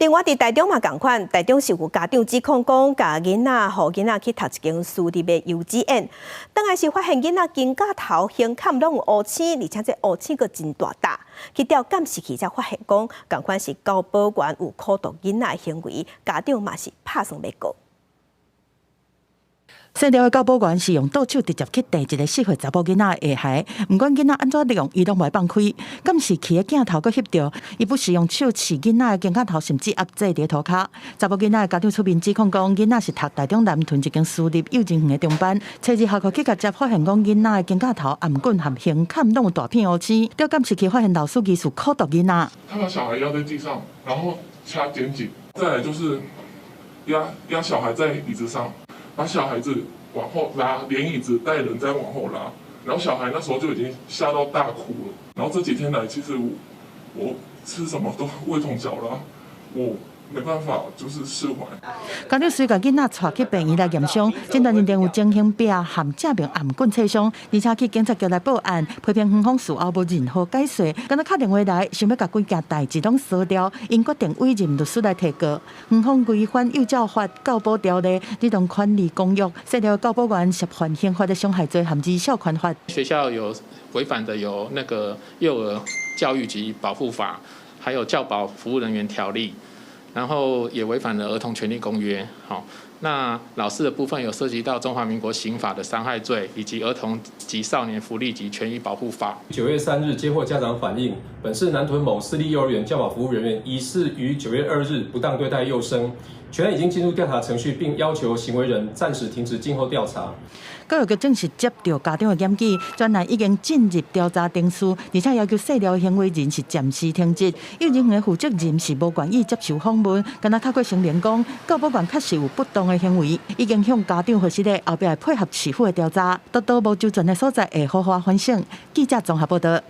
另外，佇台中嘛仝款，台中是有家長指控講，共囡仔予囡仔去讀一間私立的幼稚園，轉來時發現囡仔肩胛頭、胸坎攏有烏青，而且這烏青閣真大笪。去調監視器才發現講，仝款是教保員有苦毒囡仔的行為，家長嘛是拍算欲告。細寮的教保員是用倒手直接去掟一个4歲查某囡仔的下頦，毋管囡仔按怎弄，伊攏袂放開。監視器的鏡頭閣翕著，伊不時用手刺囡仔的肩胛頭，甚至壓制佇塗跤。查某囡仔的家長出面指控講，囡仔是讀台中南屯一間私立幼稚園的中班，初二下課去共接，發現講囡仔的肩胛頭、頷頸和胸坎攏有大片烏青。調監視器發現老師疑似苦毒囡仔。他把小孩壓在地上，然後掐肩頸，再來就是壓壓小孩在椅子上。把小孩子往後拉，連椅子帶人再往後拉，然後小孩那時候就已經嚇到大哭了。然後這幾天來，其實我吃什麼都味同嚼蠟，我沒辦法，就是釋懷。家長隨共囡仔帶去病院來驗傷，診斷認定有精神病和正面頷頸刺傷，而且去警察局來報案，批評園方事後無任何解釋，敢若敲電話來，想欲共規件代誌攏掃掉，𪜶決定委任律師來提告。園方違反幼教法、教保條例、兒童權利公約，細寮教保員涉犯刑法的傷害罪和兒少權法。學校有違反的有那個幼兒教育及保護法，還有教保服務人員條例。然後也違反了兒童權利公約，好，那老師的部分有涉及到中華民國刑法的傷害罪，以及兒童及少年福利及權益保護法。9月3日接獲家長反映，本市南屯某私立幼兒園教保服務人員疑似於9月2日不當對待幼生，全案已經進入調查程序，並要求行為人暫時停職靜候調查。教育局正式接到家長的檢舉，專案已經進入調查程序，而且要求細寮行為人是暫時停職。幼稚園的負責人是無願意接受訪問，敢若透過聲明講，教保員確實有不當的行為，已經向家長核實咧，後壁會配合市府的調查，得到無周全的所在會好好反省。記者綜合報道。